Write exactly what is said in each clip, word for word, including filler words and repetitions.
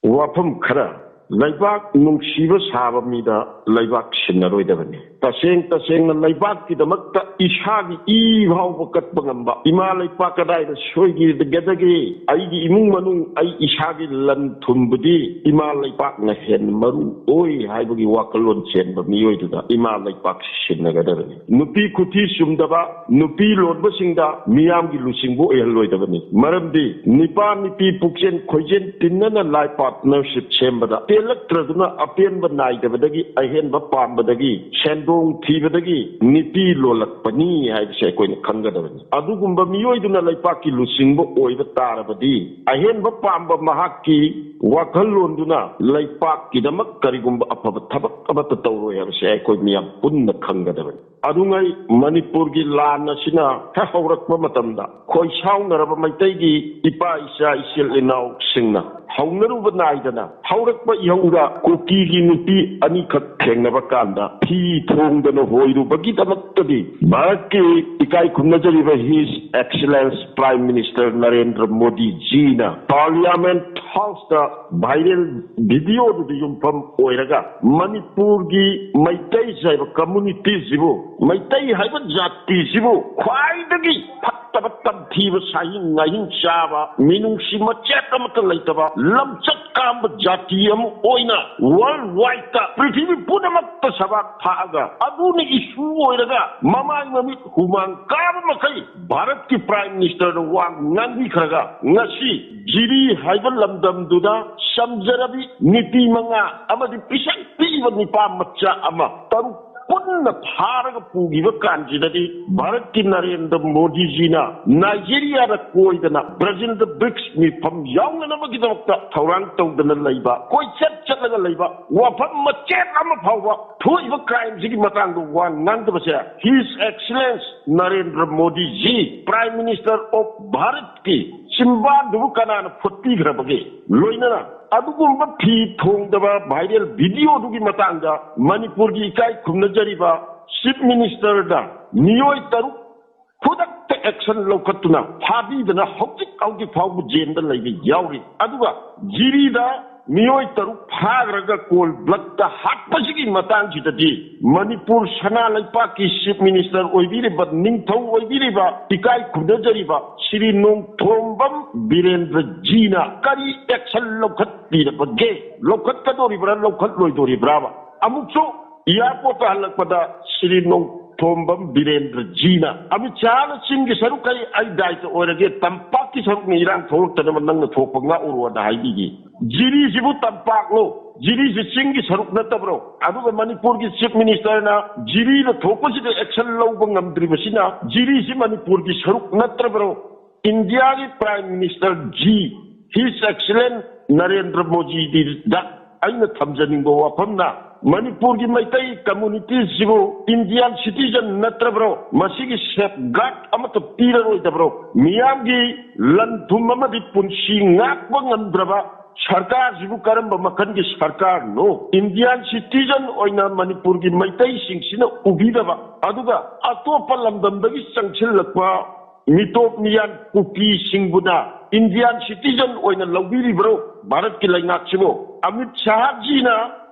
ꯋꯥꯐꯝ ꯈꯔ, ꯂꯩꯕꯥꯛ ꯅꯨꯡꯁꯤꯕ ꯁꯥꯕ ꯃꯤꯗ ꯂꯩꯕꯥꯛ ꯁꯤꯟꯅꯔꯣꯏꯗꯕꯅꯤ꯫ ꯇꯁꯦꯡ ꯇꯁꯦꯡꯅ ꯂꯩꯕꯥꯛꯀꯤꯗꯃꯛꯇ ꯏꯁꯥꯒꯤ ꯏ ꯐꯥꯎꯕ ꯀꯠꯄ ꯉꯝꯕ, ꯏꯃꯥ ꯂꯩꯄꯥꯛ ꯀꯗꯥꯏꯗ ꯁꯣꯏꯈꯤꯒꯗꯒꯦ, ꯑꯩꯒꯤ ꯏꯃꯨꯡ ꯃꯅꯨꯡ, ꯑꯩ ꯏꯁꯥꯒꯤ ꯂꯟ ꯊꯨꯝꯕꯨꯗꯤ ꯏꯃꯥ ꯂꯩꯄꯥꯛꯅ ꯍꯦꯟꯅ ꯃꯔꯨ ꯑꯣꯏ ꯍꯥꯏꯕꯒꯤ ꯋꯥꯈꯜꯂꯣꯟ ꯆꯦꯟꯕ ꯃꯤꯑꯣꯏꯗꯨꯗ ꯏꯃꯥ ꯂꯩꯄꯥꯛ ꯁꯤꯟꯅꯒꯗꯕꯅꯤ꯫ ꯅꯨꯄꯤ ꯈꯨꯊꯤ ꯆꯨꯝꯗꯕ, ꯅꯨꯄꯤ ꯂꯣꯟꯕꯁꯤꯡꯗ ꯃꯤꯌꯥꯝꯒꯤ ꯂꯨꯆꯤꯡꯕ ꯑꯣꯏꯍꯜꯂꯣꯏꯗꯕꯅꯤ꯫ ꯃꯔꯝꯗꯤ ꯅꯤꯄꯥ ꯅꯤꯄꯤ ꯄꯨꯛꯆꯦꯟ ꯈꯣꯏꯖꯦꯟ ꯇꯤꯟꯅꯅ ꯂꯥꯏ ꯄꯥꯔꯠꯅꯔꯁꯤꯞ ꯁꯦꯝꯕꯗ ꯄꯦꯜꯂꯛꯇ꯭ꯔꯗꯨꯅ ꯑꯄꯦꯟꯕ ꯅꯥꯏꯗꯕꯗꯒꯤ, ꯑꯍꯦꯟꯕ ꯄꯥꯝꯕꯗꯒꯤ, ꯁꯦꯟꯗꯣꯡ ꯊꯤꯕꯗꯒꯤ ꯅꯤꯄꯤ ꯂꯣꯜꯂꯛꯄꯅꯤ ꯍꯥꯏꯕꯁꯦ ꯑꯩꯈꯣꯏꯅ ꯈꯪꯒꯗꯕꯅꯤ꯫ ꯑꯗꯨꯒꯨꯝꯕ ꯃꯤꯑꯣꯏꯗꯨꯅ ꯂꯩꯄꯥꯛꯀꯤ ꯂꯨꯆꯤꯡꯕ ꯑꯣꯏꯕ ꯇꯥꯔꯕꯗꯤ, ꯑꯍꯦꯟꯕ ꯄꯥꯝꯕ ꯃꯍꯥꯛꯀꯤ ꯋꯥꯈꯜꯂꯣꯟꯗꯨꯅ ꯂꯩꯄꯥꯛꯀꯤꯗꯃꯛ ꯀꯔꯤꯒꯨꯝꯕ ꯑꯐꯕ ꯊꯕꯛ ꯑꯃꯠꯇ ꯇꯧꯔꯣꯏ ꯍꯥꯏꯕꯁꯦ ꯑꯩꯈꯣꯏ ꯃꯤꯌꯥꯝ ꯄꯨꯟꯅ ꯈꯪꯒꯗꯕꯅꯤ꯫ ꯑꯗꯨꯉꯩ ꯃꯅꯤꯄꯨꯔꯒꯤ ꯂꯥꯟ ꯑꯁꯤꯅ ꯍꯦꯛ ꯍꯧꯔꯛꯄ ꯃꯇꯝꯗ, ꯈꯣꯏ ꯁꯥꯎꯅꯔꯕ ꯃꯩꯇꯩꯒꯤ ꯏꯄꯥ ꯏꯆꯥ ꯏꯆꯤꯜ ꯏꯅꯥꯎꯁꯤꯡꯅ ꯍꯧꯅꯔꯨꯕ ꯅꯥꯏꯗꯅ ꯍꯧꯔꯛꯄ ꯏꯍꯧꯗ ꯀꯨꯀꯤꯒꯤ ꯅꯨꯄꯤ ꯑꯅꯤꯈꯛ ꯊꯦꯡꯅꯕ ꯀꯥꯟꯗ ꯐꯤ ꯊꯣꯡꯗꯅ ꯍꯣꯏꯔꯨꯕꯒꯤꯗꯃꯛꯇꯗꯤ ꯚꯥꯔꯠꯀꯤ ꯏꯀꯥꯏ ꯈꯨꯝꯅꯖꯔꯤꯕ His Excellence Prime Minister Narendra ꯃꯣꯗꯤꯖꯤꯅ Parliament Houseꯇ viral videoꯗꯨꯗ ꯌꯨꯝꯐꯝ ꯑꯣꯏꯔꯒ ꯃꯅꯤꯄꯨꯔꯒꯤ ꯃꯩꯇꯩ ꯍꯥꯏꯕ communityꯁꯤꯕꯨ, ꯃꯩꯇꯩ ꯍꯥꯏꯕ ꯖꯥꯇꯤꯁꯤꯕꯨ ꯈ꯭ꯋꯥꯏꯗꯒꯤ ꯐꯠꯇꯕ, ꯇꯝꯊꯤꯕ, ꯁꯥꯍꯤꯡ ꯉꯥꯍꯤꯡ ꯆꯥꯕ, ꯃꯤꯅꯨꯡꯁꯤ ꯃꯆꯦꯠ ꯑꯃꯠꯇ ꯂꯩꯇꯕ, ꯂꯝꯆꯠ ꯀꯥꯝꯕ ꯖꯥꯇꯤ ꯑꯃ ꯑꯣꯏꯅ world wideꯇ, ꯄ꯭ꯔꯤꯊꯤꯕꯤ ꯄꯨꯝꯅꯃꯛꯇ ꯁꯕꯥꯛ ꯐꯥꯛꯑꯒ, ꯑꯗꯨꯅ issue ꯑꯣꯏꯔꯒ ꯃꯃꯥꯏ ꯃꯃꯤꯠ ꯍꯨꯃꯥꯡ ꯀꯥꯕ ꯃꯈꯩ ꯚꯥꯔꯠꯀꯤ Prime Ministerꯅ ꯋꯥ ꯉꯥꯡꯕꯤꯈ꯭ꯔꯒ, ꯉꯁꯤ ꯖꯤꯔꯤ ꯍꯥꯏꯕ ꯂꯝꯗꯝꯗꯨꯗ ꯆꯝꯖꯔꯕꯤ ꯅꯨꯄꯤ ꯃꯉꯥ ꯑꯃꯗꯤ ꯄꯤꯁꯛ ꯄꯤꯛꯏꯕ ꯅꯨꯄꯥ ꯃꯆꯥ ꯑꯃ, ꯇꯔꯨꯛ ꯄꯨꯟꯅ ꯐꯥꯔꯒ ꯄꯨꯈꯤꯕ ꯀꯥꯟꯁꯤꯗꯗꯤ, ꯚꯥꯔꯠꯀꯤ ꯅꯔꯦꯟꯗ꯭ꯔ ꯃꯣꯗꯤꯖꯤꯅ ꯅꯥꯏꯖꯦꯔꯤꯌꯥꯗ ꯀꯣꯏꯗꯅ ꯕ꯭ꯔꯥꯖꯤꯜꯗ ꯕ꯭ꯔꯤꯛꯁ ꯃꯤꯐꯝ ꯌꯥꯎꯅꯅꯕꯒꯤꯗꯃꯛꯇ ꯊꯧꯔꯥꯡ ꯇꯧꯗꯅ ꯂꯩꯕ, ꯀꯣꯏꯆꯠ ꯆꯠꯂꯒ ꯂꯩꯕ, ꯋꯥꯐꯝ ꯃꯆꯦꯠ ꯑꯃ ꯐꯥꯎꯕ ꯊꯣꯛꯏꯕ crimeꯁꯤꯒꯤ ꯃꯇꯥꯡꯗ ꯋꯥ ꯉꯥꯡꯗꯕꯁꯦ, His Excellence Narendra ꯃꯣꯗꯤꯖꯤ, Prime Minister of ꯚꯥꯔꯠꯀꯤ ꯆꯤꯝꯕꯥꯟꯗꯨꯕꯨ ꯀꯅꯥꯅ ꯐꯣꯠꯄꯤꯈ꯭ꯔꯕꯒꯦ? ꯂꯣꯏꯅꯅ ꯑꯗꯨꯒꯨꯝꯕ ꯐꯤ ꯊꯣꯡꯗꯕ viral videoꯗꯨꯒꯤ ꯃꯇꯥꯡꯗ ꯃꯅꯤꯄꯨꯔꯒꯤ ꯏꯀꯥꯏ ꯈꯨꯝꯅꯖꯔꯤꯕ Chief Ministerꯗ ꯃꯤꯑꯣꯏ ꯇꯔꯨꯛ ꯈꯨꯗꯛꯇ action ꯂꯧꯈꯠꯇꯨꯅ ꯐꯥꯕꯤꯗꯅ ꯍꯧꯖꯤꯛ ꯍꯧꯖꯤꯛ ꯐꯥꯎꯕ ꯖꯦꯜꯗ ꯂꯩꯕ ꯌꯥꯎꯔꯤ꯫ ꯑꯗꯨꯒ ꯖꯤꯔꯤꯗ ꯃꯤꯑꯣꯏ ꯇꯔꯨꯛ ꯐꯥꯈ꯭ꯔꯒ ꯀꯣꯜ ꯕ꯭ꯂꯠꯇ ꯍꯥꯠꯄꯁꯤꯒꯤ ꯃꯇꯥꯡꯁꯤꯗꯗꯤ ꯃꯅꯤꯄꯨꯔ ꯁꯅꯥ ꯂꯩꯄꯥꯛꯀꯤ ꯆꯤꯐ ꯃꯤꯅꯤꯁꯇꯔ ꯑꯣꯏꯕꯤꯔꯤꯕ, ꯅꯤꯡꯊꯧ ꯑꯣꯏꯕꯤꯔꯤꯕ, ꯏꯀꯥꯏ ꯈꯨꯝꯅꯖꯔꯤꯕ ꯁ꯭ꯔꯤ ꯅꯣꯡꯊꯣꯝꯕꯝ ꯕꯤꯔꯦꯟꯗ꯭ꯔꯖꯤꯅ ꯀꯔꯤ ꯑꯦꯛꯁꯟ ꯂꯧꯈꯠꯄꯤꯔꯕꯒꯦ? ꯂꯧꯈꯠꯀꯗꯣꯔꯤꯕ꯭ꯔꯥ, ꯂꯧꯈꯠꯂꯣꯏꯗꯣꯔꯤꯕ꯭ꯔꯥꯕ? ꯑꯃꯨꯛꯁꯨ ꯏꯌꯥꯔꯄꯣꯔꯠꯇ ꯍꯜꯂꯛꯄꯗ ꯁ꯭ꯔꯤ ꯅꯣꯡꯊꯣꯝꯕꯝ ꯕꯤꯔꯦꯟꯗ꯭ꯔꯖꯤꯅ, "ꯑꯃꯤꯠ ꯁꯥꯍꯅ ꯆꯤꯡꯒꯤ ꯁꯔꯨꯛ ꯑꯩ, ꯑꯩ ꯗꯥꯏꯇ ꯑꯣꯏꯔꯒꯦ, ꯇꯝꯄꯥꯛꯀꯤ ꯁꯔꯨꯛꯅ ꯏꯔꯥꯡ ꯊꯣꯛꯂꯛꯇꯅꯕ ꯅꯪꯅ ꯊꯣꯛꯄ ꯉꯥꯛꯎꯔꯣꯅ" ꯍꯥꯏꯕꯤꯈꯤ꯫ ꯖꯤꯔꯤꯁꯤꯕꯨ ꯇꯝꯄꯥꯛꯂꯣ? ꯖꯤꯔꯤꯁꯤ ꯆꯤꯡꯒꯤ ꯁꯔꯨꯛ ꯅꯠꯇꯕ꯭ꯔꯣ? ꯑꯗꯨꯒ ꯃꯅꯤꯄꯨꯔꯒꯤ ꯆꯤꯐ ꯃꯤꯅꯤꯁꯇꯔꯅ ꯖꯤꯔꯤꯗ ꯊꯣꯛꯄꯁꯤꯗ ꯑꯦꯛꯁꯟ ꯂꯧꯕ ꯉꯝꯗ꯭ꯔꯤꯕꯁꯤꯅ ꯖꯤꯔꯤꯁꯤ ꯃꯅꯤꯄꯨꯔꯒꯤ ꯁꯔꯨꯛ ꯅꯠꯇ꯭ꯔꯕ꯭ꯔꯣ? ꯏꯟꯗꯤꯌꯥꯒꯤ prime minister ji, his excellent Narendra ꯃꯣꯗꯤꯗ ꯑꯩꯅ ꯊꯝꯖꯅꯤꯡꯕ ꯋꯥꯐꯝꯅ, ꯃꯅꯤꯄꯨꯔꯒꯤ ꯃꯩꯇꯩ ꯀꯝꯃꯨꯅꯤꯇꯤꯁꯤꯕꯨ ꯏꯟꯗꯤꯌꯥꯟ ꯁꯤꯇꯤꯖꯟ ꯅꯠꯇ꯭ꯔꯕ꯭ꯔꯣ? ꯃꯁꯤꯒꯤ ꯁꯦꯐ ꯒꯥꯔꯗ ꯑꯃꯠꯇ ꯄꯤꯔꯔꯣꯏꯗꯕ꯭ꯔꯣ? ꯃꯤꯌꯥꯝꯒꯤ ꯂꯟ ꯊꯨꯝ ꯑꯃꯗꯤ ꯄꯨꯟꯁꯤ ꯉꯥꯛꯄ ꯉꯝꯗ꯭ꯔꯕ ꯁꯔꯀꯥꯔꯁꯤꯕꯨ ꯀꯔꯝꯕ ꯃꯈꯜꯒꯤ ꯁꯔꯀꯥꯔꯅꯣ? ꯏꯟꯗꯤꯌꯥꯟ ꯁꯤꯇꯤꯖꯟ ꯑꯣꯏꯅ ꯃꯅꯤꯄꯨꯔꯒꯤ ꯃꯩꯇꯩꯁꯤꯡꯁꯤꯅ ꯎꯕꯤꯗꯕ, ꯑꯗꯨꯒ ꯑꯇꯣꯞꯄ ꯂꯝꯗꯝꯗꯒꯤ ꯆꯪꯁꯤꯜꯂꯛꯄ ꯃꯤꯇꯣꯞ ꯃꯤꯌꯥꯟ ꯀꯨꯀꯤꯁꯤꯡꯕꯨꯅ ꯏꯟꯗꯤꯌꯥꯟ ꯁꯤꯇꯤꯖꯟ ꯑꯣꯏꯅ ꯂꯧꯕꯤꯔꯤꯕ꯭ꯔꯣ ꯚꯥꯔꯠꯀꯤ ꯂꯩꯉꯥꯛꯁꯤꯕꯨ? ꯑꯃꯤꯠ ꯁꯥꯍꯖꯤꯅ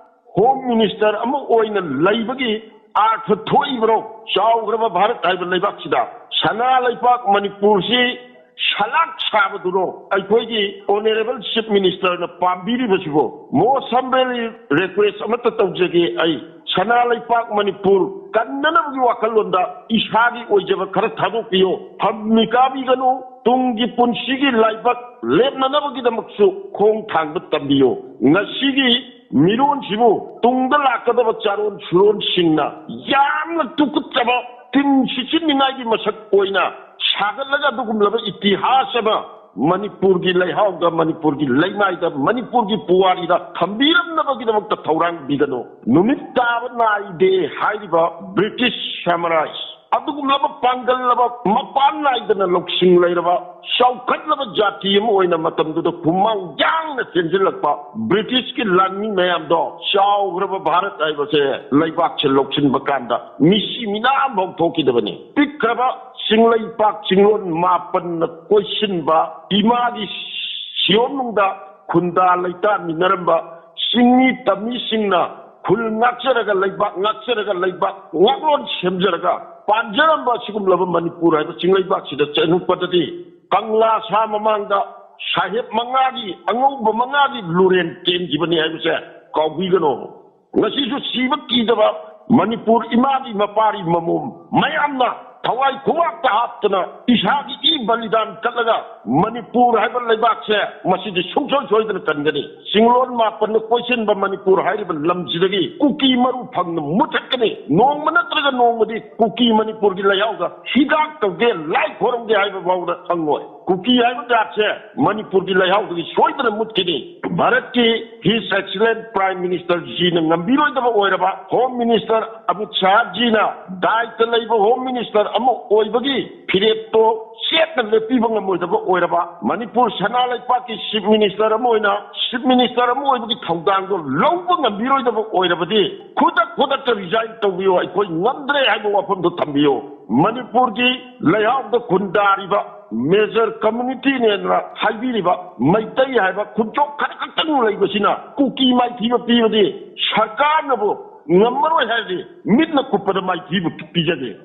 ꯍꯣꯝ ꯃꯤꯅꯤꯁꯇꯔ ꯑꯃ ꯑꯣꯏꯅ ꯂꯩꯕꯒꯤ ꯑꯥꯔꯊ ꯊꯣꯛꯏꯕ꯭ꯔꯣ? ꯆꯥꯎꯈ꯭ꯔꯕ ꯚꯥꯔꯠ ꯍꯥꯏꯕ ꯂꯩꯕꯥꯛꯁꯤꯗ ꯁꯅꯥ ꯂꯩꯄꯥꯛ ꯃꯅꯤꯄꯨꯔꯁꯤ ꯁꯂꯥꯛ ꯁꯥꯕꯗꯨꯔꯣ ꯑꯩꯈꯣꯏꯒꯤ ꯑꯣꯅꯔꯦꯕꯜ ꯆꯤꯐ ꯃꯤꯅꯤꯁꯇꯔꯅ ꯄꯥꯝꯕꯤꯔꯤꯕꯁꯤꯕꯣ? ꯃꯣꯁ ꯍꯝꯕꯦꯜ ꯔꯤꯀ꯭ꯋꯦꯁ ꯑꯃꯠꯇ ꯇꯧꯖꯒꯦ ꯑꯩ꯫ ꯁꯅꯥ ꯂꯩꯄꯥꯛ ꯃꯅꯤꯄꯨꯔ ꯀꯟꯅꯅꯕꯒꯤ ꯋꯥꯈꯜꯂꯣꯟꯗ ꯏꯁꯥꯒꯤ ꯑꯣꯏꯖꯕ ꯈꯔ ꯊꯥꯗꯣꯛꯄꯤꯌꯣ꯫ ꯐꯝꯃꯤ ꯀꯥꯕꯤꯒꯅꯨ꯫ ꯇꯨꯡꯒꯤ ꯄꯨꯟꯁꯤꯒꯤ ꯂꯥꯏꯕꯛ ꯂꯦꯞꯅꯅꯕꯒꯤꯗꯃꯛꯁꯨ ꯈꯣꯡ ꯊꯥꯡꯕ ꯇꯝꯕꯤꯌꯣ꯫ ꯉꯁꯤꯒꯤ ꯃꯤꯔꯣꯟꯁꯤꯕꯨ ꯇꯨꯡꯗ ꯂꯥꯛꯀꯗꯕ ꯆꯥꯔꯣꯟ ꯁꯨꯔꯣꯟꯁꯤꯡꯅ ꯌꯥꯝꯅ ꯇꯨꯀꯠꯆꯕ, ꯇꯤꯟ ꯁꯤꯠꯆꯤꯟꯅꯤꯡꯉꯥꯏꯒꯤ ꯃꯁꯛ ꯑꯣꯏꯅ ꯁꯥꯒꯠꯂꯒ ꯑꯗꯨꯒꯨꯝꯂꯕ ꯏꯇꯤꯍꯥꯁ ꯑꯃ ꯃꯅꯤꯄꯨꯔꯒꯤ ꯂꯩꯍꯥꯎꯗ, ꯃꯅꯤꯄꯨꯔꯒꯤ ꯂꯩꯃꯥꯏꯗ, ꯃꯅꯤꯄꯨꯔꯒꯤ ꯄꯨꯋꯥꯔꯤꯗ ꯊꯝꯕꯤꯔꯝꯅꯕꯒꯤꯗꯃꯛꯇ ꯊꯧꯔꯥꯡꯕꯤꯒꯅꯨ꯫ ꯅꯨꯃꯤꯠ ꯇꯥꯕ ꯅꯥꯏꯗꯦ ꯍꯥꯏꯔꯤꯕ ꯕ꯭ꯔꯤꯇꯤꯁ ꯁꯥꯝꯔꯥꯖ ꯑꯗꯨꯒꯨꯝꯂꯕ ꯄꯥꯡꯒꯜꯂꯕ ꯃꯄꯥꯟ ꯅꯥꯏꯗꯅ ꯂꯧꯁꯤꯡ ꯂꯩꯔꯕ ꯆꯥꯎꯈꯠꯂꯕ ꯖꯥꯇꯤ ꯑꯃ ꯑꯣꯏꯅ ꯃꯇꯝꯗꯨꯗ ꯈꯨꯃꯥꯡ ꯌꯥꯡꯅ ꯆꯦꯟꯁꯤꯜꯂꯛꯄ ꯕ꯭ꯔꯤꯇꯤꯁꯀꯤ ꯂꯥꯟꯃꯤ ꯃꯌꯥꯝꯗꯣ ꯆꯥꯎꯈ꯭ꯔꯕ ꯚꯥꯔꯠ ꯍꯥꯏꯕꯁꯦ ꯂꯩꯕꯥꯛꯁꯦ ꯂꯧꯁꯤꯟꯕ ꯀꯥꯟꯗ ꯃꯤꯁꯤ ꯃꯤꯅꯥ ꯑꯃꯐꯥꯎ ꯊꯣꯛꯈꯤꯗꯕꯅꯤ꯫ ꯄꯤꯛꯈ꯭ꯔꯕ ꯆꯤꯡꯂꯩꯄꯥꯛ ꯆꯤꯡꯂꯣꯟ ꯃꯥꯄꯟꯅ ꯀꯣꯏꯁꯤꯟꯕ ꯏꯃꯥꯒꯤ ꯁꯤꯌꯣꯟꯅꯨꯡꯗ ꯈꯨꯟꯗꯥ ꯂꯩꯇꯥꯃꯤꯟꯅꯔꯝꯕ ꯆꯤꯡꯃꯤ ꯇꯝꯃꯤꯁꯤꯡꯅ ꯈꯨꯜ ꯉꯥꯛꯆꯔꯒ ꯂꯩꯕꯥꯛ, ꯉꯥꯛꯆꯔꯒ ꯂꯩꯕꯥꯛ ꯉꯥꯛꯂꯣꯟ ꯁꯦꯝꯖꯔꯒ ꯄꯥꯟꯖꯔꯝꯕ ꯑꯁꯤꯒꯨꯝꯂꯕ ꯃꯅꯤꯄꯨꯔ ꯍꯥꯏꯕ ꯆꯤꯡꯂꯩꯕꯥꯛꯁꯤꯗ ꯆꯪꯉꯛꯄꯗꯗꯤ ꯀꯪꯂꯥ ꯁꯥ ꯃꯃꯥꯡꯗ ꯁꯥꯍꯦꯕ ꯃꯉꯥꯒꯤ, ꯑꯉꯧꯕ ꯃꯉꯥꯒꯤ ꯂꯨꯔꯦꯟ ꯇꯦꯟꯈꯤꯕꯅꯤ ꯍꯥꯏꯕꯁꯦ ꯀꯥꯎꯕꯤꯒꯅꯨ꯫ ꯉꯁꯤꯁꯨ ꯁꯤꯕ ꯀꯤꯗꯕ ꯃꯅꯤꯄꯨꯔ ꯏꯃꯥꯒꯤ ꯃꯄꯥꯔꯤ ꯃꯃꯣꯝ ꯃꯌꯥꯝꯅ ꯊꯋꯥꯏ ꯈꯨꯕꯥꯛꯇ ꯍꯥꯞꯇꯅ ꯏꯁꯥꯒꯤ ꯏ ꯕꯂꯤꯗꯥꯟ ꯀꯠꯂꯒ ꯃꯅꯤꯄꯨꯔ ꯍꯥꯏꯕ ꯂꯩꯕꯥꯛꯁꯦ ꯃꯁꯤꯗꯤ ꯁꯨꯡꯁꯣꯏ ꯁꯣꯏꯗꯅ ꯀꯟꯒꯅꯤ꯫ ꯆꯤꯡꯂꯣꯟ ꯃꯥꯄꯟꯅ ꯀꯣꯏꯁꯤꯟꯕ ꯃꯅꯤꯄꯨꯔ ꯍꯥꯏꯔꯤꯕ ꯂꯝꯁꯤꯗꯒꯤ ꯀꯨꯀꯤ ꯃꯔꯨ ꯐꯪꯅ ꯃꯨꯊꯠꯀꯅꯤ꯫ ꯅꯣꯡꯃ ꯅꯠꯇ꯭ꯔꯒ ꯅꯣꯡꯃꯗꯤ ꯀꯨꯀꯤ ꯃꯅꯤꯄꯨꯔꯒꯤ ꯂꯩꯍꯥꯎꯗ ꯍꯤꯗꯥꯛ ꯇꯧꯒꯦ, ꯂꯥꯏ ꯈꯣꯏꯔꯝꯒꯦ ꯍꯥꯏꯕ ꯐꯥꯎꯗ ꯈꯪꯉꯣꯏ꯫ ꯀꯨꯀꯤ ꯍꯥꯏꯕ ꯖꯥꯠꯁꯦ ꯃꯅꯤꯄꯨꯔꯒꯤ ꯂꯩꯍꯥꯎꯗꯒꯤ ꯁꯣꯏꯗꯅ ꯃꯨꯠꯈꯤꯅꯤ꯫ ꯚꯥꯔꯠꯀꯤ His Excellency Prime Minister ꯖꯤꯅ ꯉꯝꯕꯤꯔꯣꯏꯗꯕ ꯑꯣꯏꯔꯕ, Home Minister ꯑꯃꯤꯠ ꯁꯥꯍ ꯖꯤꯅ ꯗꯥꯏꯇ ꯂꯩꯕ Home Minister ꯑꯃ ꯑꯣꯏꯕꯒꯤ ꯐꯤꯔꯦꯞꯇꯣ ꯆꯦꯠꯅ ꯂꯦꯞꯄꯤꯕ ꯉꯝꯃꯣꯏꯗꯕ ꯑꯣꯏꯔꯕ, ꯃꯅꯤꯄꯨꯔ ꯁꯅꯥ ꯂꯩꯄꯥꯛꯀꯤ Chief Minister ꯑꯃ ꯑꯣꯏꯅ Chief Minister ꯑꯃ ꯑꯣꯏꯕꯒꯤ ꯊꯧꯗꯥꯡꯗꯣ ꯂꯧꯕ ꯉꯝꯕꯤꯔꯣꯏꯗꯕ ꯑꯣꯏꯔꯕꯗꯤ ꯈꯨꯗꯛ ꯈꯨꯗꯛꯇ resign ꯇꯧꯕꯤꯌꯨ, ꯑꯩꯈꯣꯏ ꯉꯝꯗ꯭ꯔꯦ ꯍꯥꯏꯕ ꯋꯥꯐꯝꯗꯣ ꯊꯝꯕꯤꯌꯨ꯫ ꯃꯅꯤꯄꯨꯔꯒꯤ ꯂꯩꯍꯥꯎꯗ ꯈꯨꯟꯗꯥꯔꯤꯕ major communityꯅꯦꯅ ꯍꯥꯏꯕꯤꯔꯤꯕ ꯃꯩꯇꯩ ꯍꯥꯏꯕ ꯈꯨꯟꯆꯣꯛ ꯈꯔ ꯈꯛꯇꯪ ꯂꯩꯕꯁꯤꯅ ꯀꯨꯀꯤ ꯃꯥꯏꯊꯤꯕ ꯄꯤꯕꯗꯤ ꯁꯔꯀꯥꯔꯅꯕꯨ ꯉꯝꯃꯔꯣꯏ ꯍꯥꯏꯔꯗꯤ ꯃꯤꯠꯅ ꯀꯨꯞꯄꯗ ꯃꯥꯏꯊꯤꯕ ꯄꯤꯖꯒꯦ꯫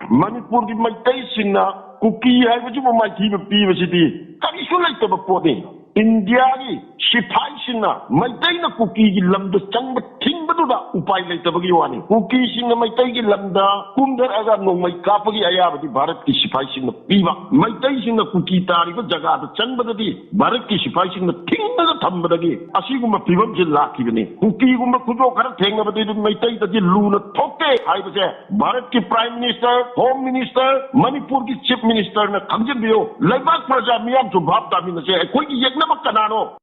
ꯃꯅꯤꯄꯨꯔꯒꯤ ꯃꯩꯇꯩꯁꯤꯡꯅ ꯀꯨꯀꯤ ꯍꯥꯏꯕꯁꯤꯕꯨ ꯃꯥꯏꯊꯤꯕ ꯄꯤꯕꯁꯤꯗꯤ ꯀꯔꯤꯁꯨ ꯂꯩꯇꯕ ꯄꯣꯠꯅꯤ꯫ ꯏꯟꯗꯤꯌꯥꯒꯤ ꯁꯤꯐꯥꯏꯁꯤꯡꯅ ꯃꯩꯇꯩꯅ ꯀꯨꯀꯤꯒꯤ ꯂꯝꯗ ꯆꯪꯕ ꯊꯤꯡꯕꯗꯨꯗ ꯎꯄꯥꯏ ꯂꯩꯇꯕꯒꯤ ꯋꯥꯅꯤ꯫ ꯀꯨꯀꯤꯁꯤꯡꯅ ꯃꯩꯇꯩꯒꯤ ꯂꯝꯗ ꯀꯨꯝꯊꯔꯛꯑꯒ ꯅꯣꯡꯃꯩ ꯀꯥꯞꯄꯒꯤ ꯑꯌꯥꯕꯗꯤ ꯚꯥꯔꯠꯀꯤ ꯁꯤꯐꯥꯏꯁꯤꯡꯅ ꯄꯤꯕ, ꯃꯩꯇꯩꯁꯤꯡꯅ ꯀꯨꯀꯤ ꯇꯥꯔꯤꯕ ꯖꯒꯥꯗ ꯆꯪꯕꯗꯗꯤ ꯚꯥꯔꯠꯀꯤ ꯁꯤꯐꯥꯏꯁꯤꯡꯅ ꯊꯤꯡꯉꯒ ꯊꯝꯕꯗꯒꯤ ꯑꯁꯤꯒꯨꯝꯕ ꯐꯤꯕꯝꯁꯤ ꯂꯥꯛꯈꯤꯕꯅꯤ꯫ ꯀꯨꯀꯤꯒꯨꯝꯕ ꯈꯨꯗꯣꯞ ꯈꯔ ꯊꯦꯡꯅꯕꯗꯤ ꯑꯗꯨꯝ ꯃꯩꯇꯩꯗꯗꯤ ꯂꯨꯅ ꯊꯣꯛꯇꯦ ꯍꯥꯏꯕꯁꯦ ꯚꯥꯔꯠꯀꯤ Prime Minister, Home Minister, ꯃꯅꯤꯄꯨꯔꯒꯤ Chief Ministerꯅ ꯈꯪꯖꯤꯟꯕꯤꯌꯨ꯫ ꯂꯩꯕꯥꯛ ꯄ꯭ꯔꯖꯥ ꯃꯤꯌꯥꯝꯁꯨ ꯚꯥꯞ ꯇꯥꯃꯤꯟꯅꯁꯦ꯫ ꯑꯩꯈꯣꯏꯒꯤ ꯌꯦꯛꯅꯕ ꯀꯅꯥꯅꯣ?